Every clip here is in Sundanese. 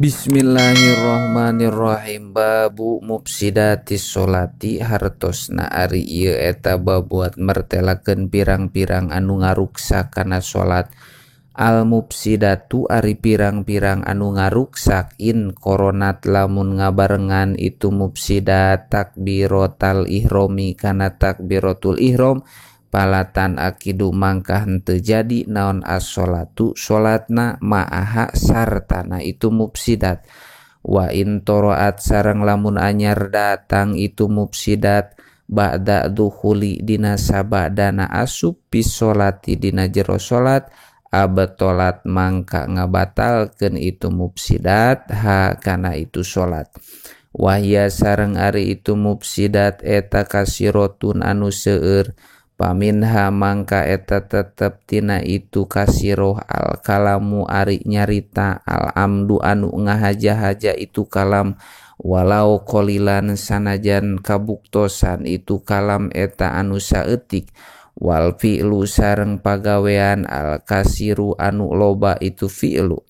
Bismillahirrahmanirrahim. Babu mufsidatis sholati hartosna ari ieu eta babuat mertelakeun pirang-pirang anu ngaruksak kana salat. Al mufsidatu ari pirang-pirang anu ngaruksak in koronat lamun ngabarengan itu mufsidat takbiratal ihromi kana takbiratul ihrom palatan akidu mangkah henteu jadi naon as-sholatu salatna ma'aha sartana itu mufsidat. Wa in toroat sareng lamun anyar datang itu mufsidat ba'da dukhuli dina sabadana asup fi sholati dina jero salat abtolat mangka ngabatalkeun itu mufsidat ha kana itu salat. Wahya sareng ari itu mufsidat eta kasirotun anu seueur paminha mangka eta tetep tina itu kasiroh al kalamu ari nyarita al amdu anu ngahaja-haja itu kalam walau qolilan sanajan kabuktosan itu kalam eta anu saeutik wal fi'lu sareng pagawean al kasiru anu loba itu fi'lu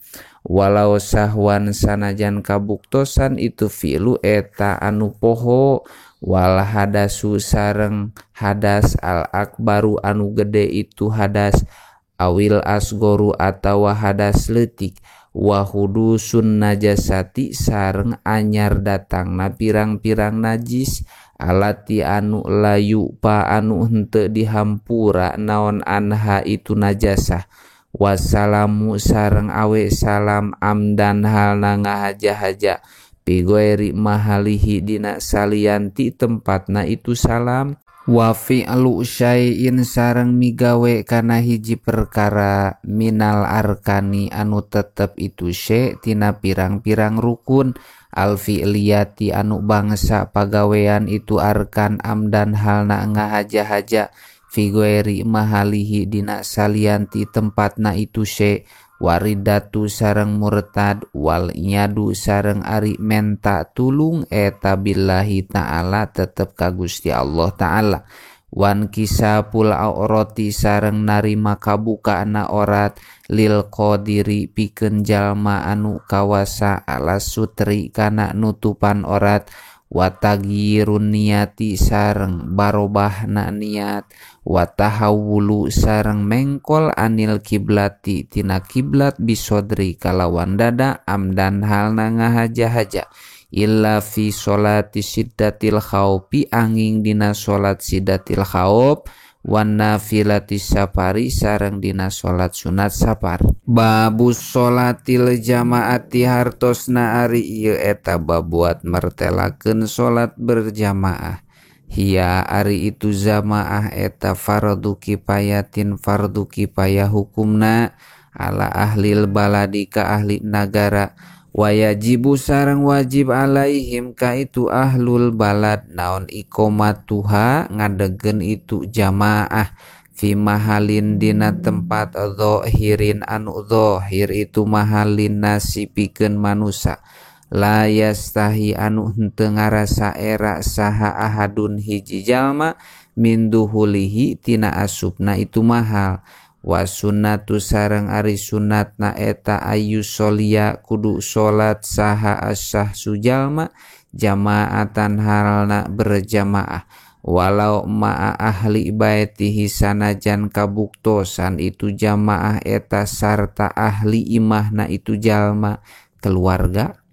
walau sahwan sanajan kabuktosan itu fi'lu eta anu poho wal hadasu sareng hadas al akbaru anu gede itu hadas awil asgoru atawa hadas leutik wa hudusun najasati sareng anyar datangna pirang-pirang najis alati anu layu pa anu henteu dihampura naon anha itu najasah wassalamu sareng awe salam amdan halna ngahaja-haja pigoeri mahalihi dina salianti tempatna itu salam wa fi'lu syai'in sareng migawe kana hiji perkara minal arkani anu tetep itu syai' tina pirang-pirang rukun al fi'liyati anu bangsa pagawean itu arkan amdan halna ngahaja-haja fi ghairi mahalihi dina salianti tempatna itu syai' waridatu sareng murtad wal nyadu sareng ari menta tulung eta billahi ta'ala tetep ka Gusti Allah ta'ala wan kisapul aurati sareng narima kabukaana orat lil qadiri pikeun jalma anu kawasa ala sutri kana nutupan orat wa tagyirun niati sareng barobahna niat wa tahawulu sareng mengkol anil kiblati tina kiblat bisodri kalawan dada amdan halna ngahaja-haja illa fi sholati siddatil khaufi angin dina salat siddatil khauf wan nafilati safari sareng dina salat sunat safar. Babus sholatil jamaati hartosna ari ieu eta babuat mertelakeun salat berjamaah. Hiya ari itu jamaah eta fardu kifayatin fardu kifayah hukumna ala ahlil baladi ka ahli nagara wajibu sareng wajib alaihim ka itu ahlul balad naon iqomatuha ngadegen itu jamaah fi mahalin dina tempat dzahirin anu zahir itu mahalin nasi pikeun manusa la yastahi anu henteu ngarasa era saha ahadun hiji jalma min duhulihi tina asupna itu mahal wa sunnatu sareng ari sunnatna eta ayu sholia kudu salat saha asah sujalma jamaatan halna berjamaah walau ma'a ahli baitihi sanajan kabuktosan itu jamaah eta sarta ahli imahna itu jalma keluarga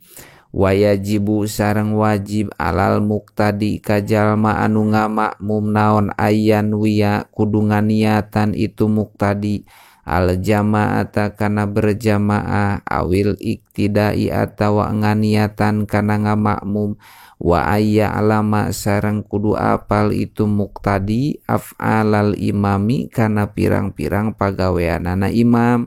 wayajibu sareng wajib alal muktadi ka jalma anu ngamakmum naon ayan wiya kudu nganiatan itu muktadi al jamaata kana berjamaah awil iktidai atawa nganiatan kana ngamakmum wa ayya alama sareng kudu apal itu muktadi af'alal imami kana pirang-pirang pagaweanana imam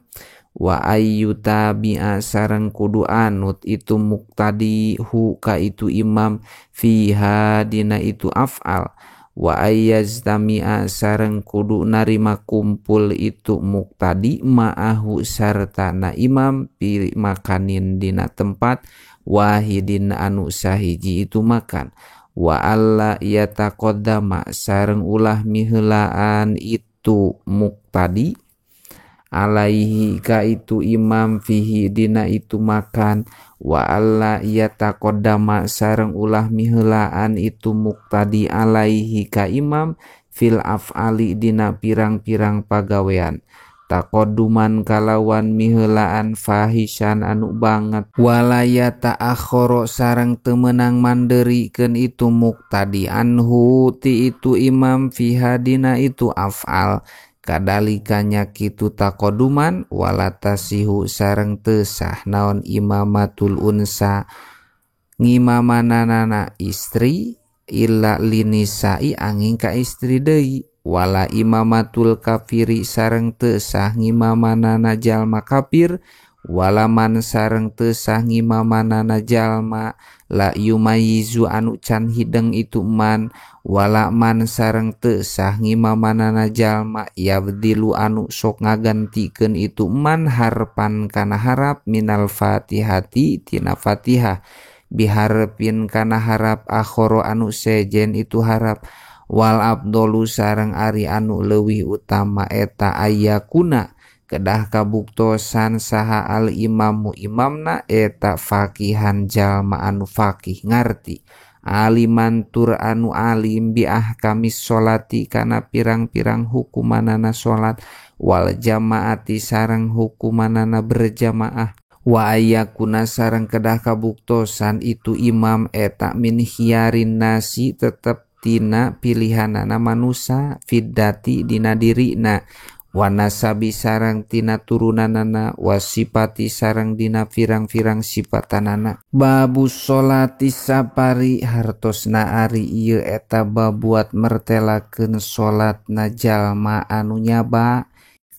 wa ayyu tabi'a sareng kudu anut itu muktadi hu ka itu imam fiha dina itu af'al wa ayyaztami'a sareng kudu narima kumpul itu muktadi ma'ahu sartana imam pi makanin dina tempat wahidin anu sahiji itu makan wa alla yataqaddama sareng ulah miheulaan itu muktadi Alaihi ka itu imam fihi dina itu makan wa alla yataqaddama sareng ulah miheulaan itu muqtadi alaihi ka imam fil af'ali dina pirang-pirang pagawean taqadduman kalawan miheulaan fahisan anu banget walaya ta'akhoro sareng teu meunang manderikeun itu muqtadi anhu ti itu imam fiha dina itu af'al kadalikanya kitu taqadduman wala tasihu sareng teu sah naon imamatul unsa ngimamananana istri illa linisai angin ka istri deui wala imamatul kafiri sareng teu sah ngimamanana jalma kafir wala man sareng teu sah ngimamanana jalma la yumayizu anu can hideng itu man wala man sareng teu sah ngimamanana jalma yabdilu anu sok ngagantikeun itu man harpan kana harap minal fatihati tina fatihah biharpin kana harap akhoro anu sejen itu harap wal abdolu sareng ari anu leuwih utama eta ayakuna kedah kabuktosan saha al imamu imamna eta faqihan jalma anu faqih ngarti aliman tur anu alim bi ahkamis sholati kana pirang-pirang hukumanana salat wal jamaati sareng hukumanana berjamaah wa ayakuna sareng kedah kabuktosan itu imam eta min khiyarin nasi tetep tina pilihanana manusa fiddati dina dirina wanasabi sareng tina turunanana wasipati sareng dina pirang-pirang sipatanana. Babu sholati sapari hartosna ari ieu eta babuat mertelakeun salatna jalma anu nyaba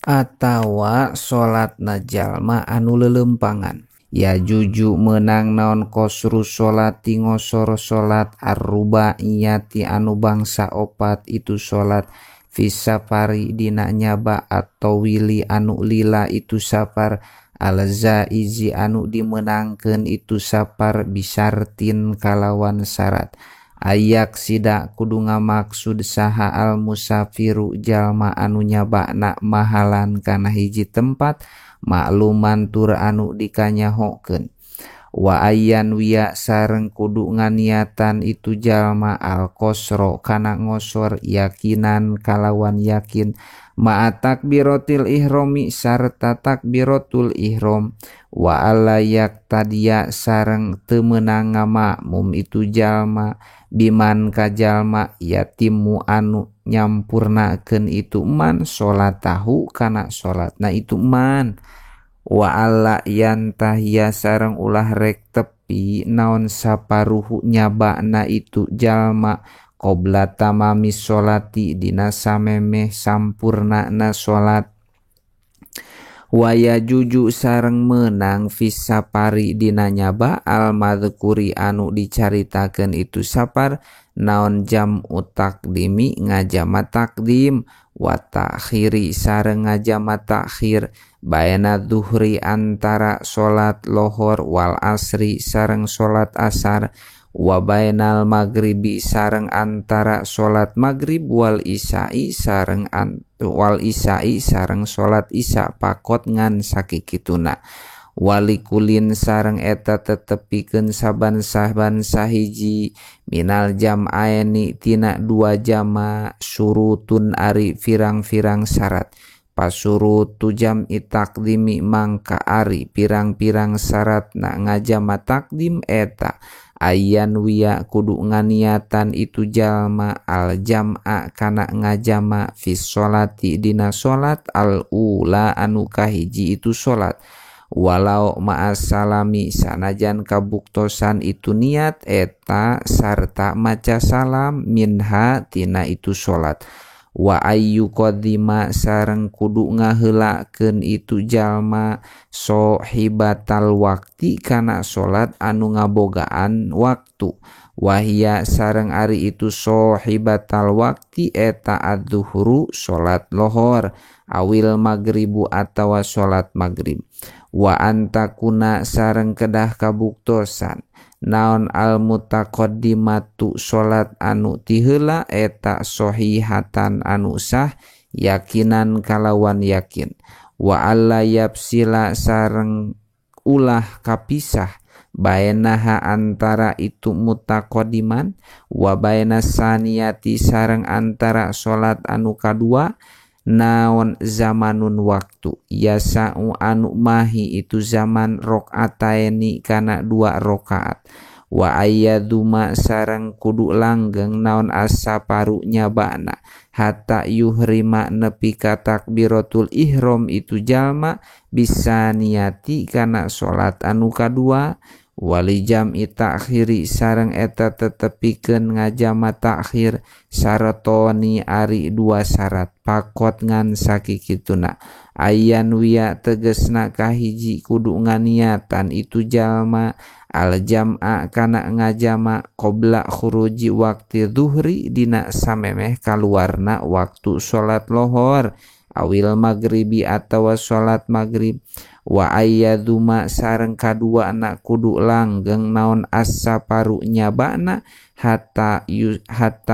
atawa salatna jalma anu leuleumpangan. Ya juju menang naon kosru sholati ngosor salat arrubaiyati anu bangsa opat itu salat fisafari dina nyaba atau wili anu lila itu safar alzaizi anu dimenangkeun itu safar bisartin kalawan syarat ayak sida kudu ngamaksud saha al musafiru jalma anu nyabana mahalan kana hiji tempat makluman tur anu dikanyahokeun wa ayan wiya sareng kudu nganiatan itu jalma al qasra kana ngosor yakinan kalawan yakin ma'a takbiratil ihromi sarta takbiratul ihrom wa alayak tadia sareng teu meunang ngamakmum itu jalma biman ka jalma yatimu anu nyampurnakeun itu man salatahu kana salatna itu man wa alla yantahiya sareng ulah rek tepi naon saparuhu nyabana itu jalma qobla tamami sholati dina samemeh sampurnana salat waya juju sareng menang fis sapari dina nyaba al madzkuri anu dicaritakeun itu sapar naon jam takdimi ngajama takdim wa ta'khiri sareng ngajama ta'khir baena duhri antara salat lohor wal asri sareng salat asar wa bainal maghribi sareng antara salat maghrib wal isya'i sareng wal isya'i sareng salat isya pakot ngan sakikituna walikulin sareng eta tetepikeun saban-saban sahiji minal jam'aini tina dua jama surutun ari pirang-pirang syarat pasurutu jam'i takdimi mangka ari pirang-pirang syarat na ngajama takdim eta ayan wiya kudu nganiatan itu jalma al jam'a kana ngajama fis sholati dina sholat al ula anu kahiji itu sholat walau ma'asalami sanajan kabuktosan itu niat eta sarta maca salam minha tina itu sholat wa ayyu qadima sareng kudu ngaheulakeun itu jalma sohibatal wakti kana salat anu ngabogaan waktu wahia sareng ari itu sohibatal wakti eta adzuhru salat lohor awil magribu atawa salat magrib wa antakuna sareng kedah kabuktosan naon al mutaqaddimatu salat anu tiheula eta sahihatan anu sah yakinan kalawan yakin Wa alla yapsila sareng ulah kapisah baenaha antara itu mutaqaddiman wa baena saniyati sareng antara salat anu kadua naon zamanun waktu yasa'u anu mahi itu zaman rakaataini kana 2 rakaat. Wa ayyaduma sareng kudu langgeng naon asaparu nyabana hatta yuhrima nepi ka takbiratul ihram itu jalma bisa niati kana salat anu kadua. Wali jam'i ta'khiri sareng eta tetepikeun ngajama ta'khir saratoni ari 2 syarat pakot ngan sakikituna ayan wiya tegesna kahiji kudu nganiatan itu jalma al jam'a kana ngajama qabla khuruji waqti dhuhri dina samemeh kaluarna waktu salat lohor awil maghribi atawa salat maghrib. Wa ayyaduma sareng kadua anak kudu langgeng naon asaparu nyabana hatta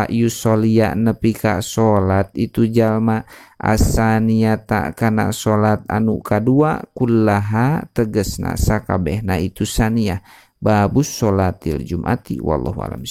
yusolia nepi ka salat itu jalma asaniyata kana salat anu kadua kullaha tegesna sakabehna itu saniyah. Babus sholatil jum'ati wallahu a'lam.